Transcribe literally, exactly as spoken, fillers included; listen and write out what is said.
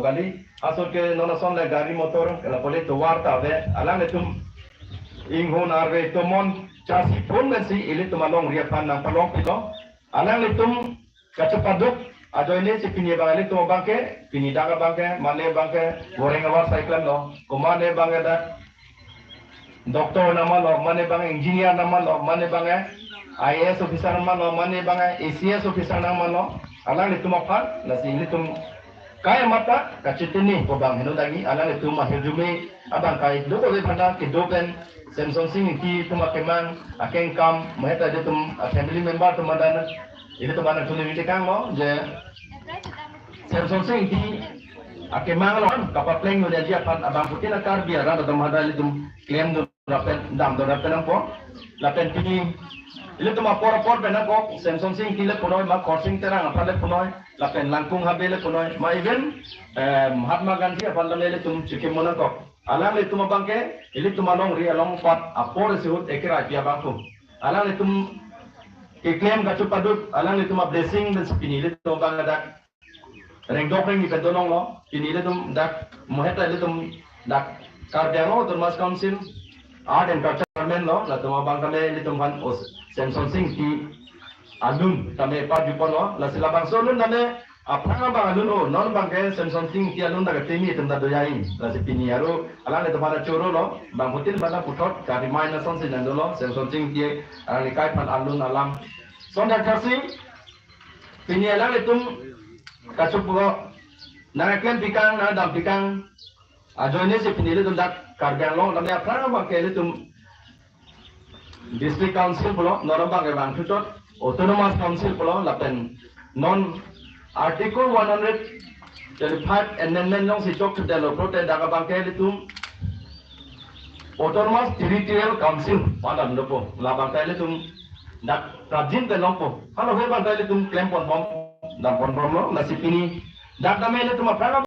kali. Asor ke non ason le gari motor, la pole tovar ta ave. Alanglitum inghon arve tomon charsi phone pensi ilitum alongri aphan nangpalong pilo. Alanglitum kachepaduk ajoine si pini abang ilitum abang ke, pini dak abang ke, mane abang ke, goreng avar cyclone lo, komane abang ke dak doctor nama lo, mane abang engineer nama lo, mane abang I A S officer nama lo, mane abang A C S officer nama lo, alanglitum aphan, lasi ilitum kai mata kachetini ko abang heno dagi, alanglitum ahirjume abang kai do ko de phanda kedo pen Semson Sing Ingti atum akemang akengkam maheta ilitum a family member atum adan ilitum adan tuni tekang lo je Semson Sing Ingti akemang lo kapapleng lo jadi aphan abangphutin a Karbi arat atum hadak ilitum klemdun lapen damdun lapen nangpo. Lapen pini ilitum apor apor pen nangkok Semson Sing Ingti le punoi ma Khorsing Terang aphan le punoi lapen Langkung Habe le punoi ma even eh, Mahatma Gandhi aphan le ilitum chikim nangkok. Alanglitum abang ke ilitum alongri along pat apor isi ahut ekerai pi abang pu. Alanglitum keklem kachepaduk, alanglitum a blessing pensi pini ilitum abang dak rengdok rengni pen dolong lo, pini ilitum dak moheta ilitum dak Karbi Anglong Autonomous Council Art and Culture Department lo, latum abang tame ilitum aphan os Semson Sing Ingti alun tame parjupon lo, lasi labangso alun tame aphrang abang alun o, non abang ke Semson Sing Ingti alun dak temi itum ta doyai, lasi pini aro alanglitum aphan choro lo, bangphutin bana puthot karimai na sonsi nang dolo, Semson Sing Ingti alangli kai aphan alun alam. Son dak thaksi, pini alanglitum kachupo nangklem pikang, nangdam pikang ajoine si pini ilitum dak Karbi Anglong tame aphrang abang ke ilitum District Council pulo, non abang ke vangthuchot Autonomous Council pulo, lapen non Article one hundred twenty-five amendment alongsi chokchedetlo pulote dak abang ke ilitum Autonomous Territorial Council padam dopo, labang ke ilitum dak prajin pen longpo. Halahui abang ke ilitum klempon bom, dampon bomlo, lasi pini dak tame ilitum aphrang